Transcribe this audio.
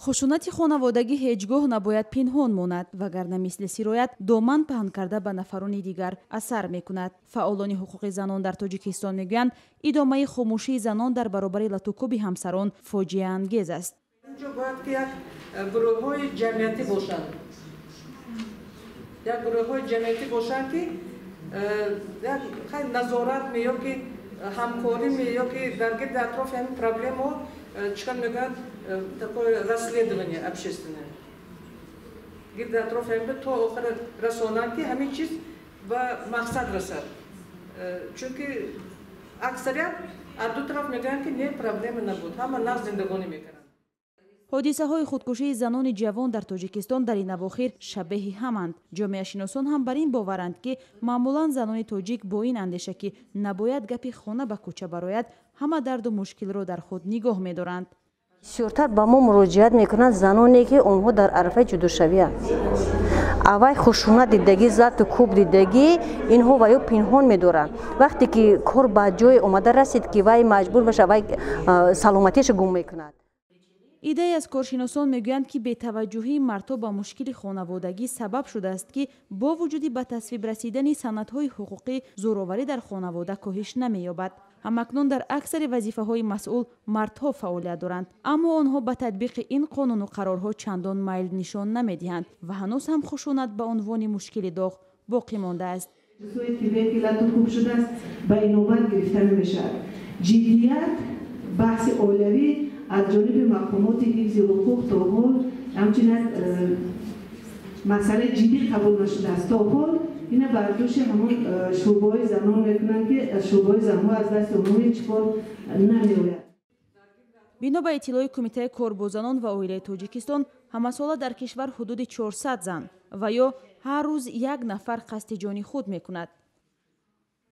Хушунати хонаводагӣ ҳеҷ гоҳ набояд пинҳон монад, вагарна мисли сироят доман паҳн карда ба нафарони дигар асар мекунад. Фаъолони ҳуқуқи занон дар Тоҷикистон мегӯянд, идомаи хомӯшии занон дар баробари латукӯби ҳамсарон фоҷиаангез аст. Инҷо бояд ки як гурӯҳҳои ҷамъиятӣ бошанд, як гурӯҳҳои ҷамъиятӣ бошанд, ки як назорат ё ки ҳамкорӣ ё ки дар гирди атрофи ҳамин проблемаҳо, чӣ кор мегӯянд, такое расследование общественное гирди атрофи ҳамин то охир расонанд, ки ҳамин чиз ба мақсад расад, чунки аксарият аз ду тараф мегӯянд, ки не, проблема набуд, ҳама нағз зиндагонӣ мекарданд. Ҳодисаҳои худкушии занони ҷавон дар Тоҷикистон дар ин авохир шабеҳи ҳаманд. Ҷомеашиносон ҳам бар ин боваранд, ки маъмулан занони тоҷик бо ин андеша, ки набояд гапи хона ба кӯча барояд, ҳама дарду мушкилро дар худ нигоҳ медоранд. Бисёртар ба мо муроҷиат мекунанд заноне, ки онҳо дар арафаи ҷудошавианд. Аввай хушунат дидагӣ, зату кӯб дидагӣ, инҳо ва ё пинҳон медоранд. Вақте ки кор ба ҷое омада расид, ки вай маҷбур мешавад, вай саломатиашро гум мекунад. Иддае аз коршиносон мегӯянд, ки бетаваҷҷӯҳии мардҳо ба мушкили хонаводагӣ сабаб шудааст, ки бо вуҷуди ба тасвиб расидани санадҳои ҳуқуқӣ зӯроварӣ дар хонавода коҳиш намеёбад. Ҳамакнун дар аксари вазифаҳои масъул мардҳо фаъолият доранд, аммо онҳо ба татбиқи ин қонуну қарорҳо чандон майл нишон намедиҳанд ва ҳанӯз ҳам хушунат ба унвони мушкили доғ боқӣ мондааст. Ки лату кӯб шудааст, ба инобат гирифта намешавад. Ҷиддият баҳси оилавӣ аз ҷониби мақомоти ҳифзи ҳуқуқ то ҳол ҳамчун як масъалаи ҷиддӣ қабул нашудааст. То ҳол ина бар дӯши ҳамон шӯъбаҳои занон мекунанд, ки шӯъбаҳои занҳо аз дасти онҳо ҳеҷ кор намеояд. Бино ба иттилои Кумитаи кор бо занон ва оилаи Тоҷикистон, ҳамасола дар кишвар ҳудуди 400 зан ва ё ҳар рӯз як нафар қасди ҷони худ мекунад.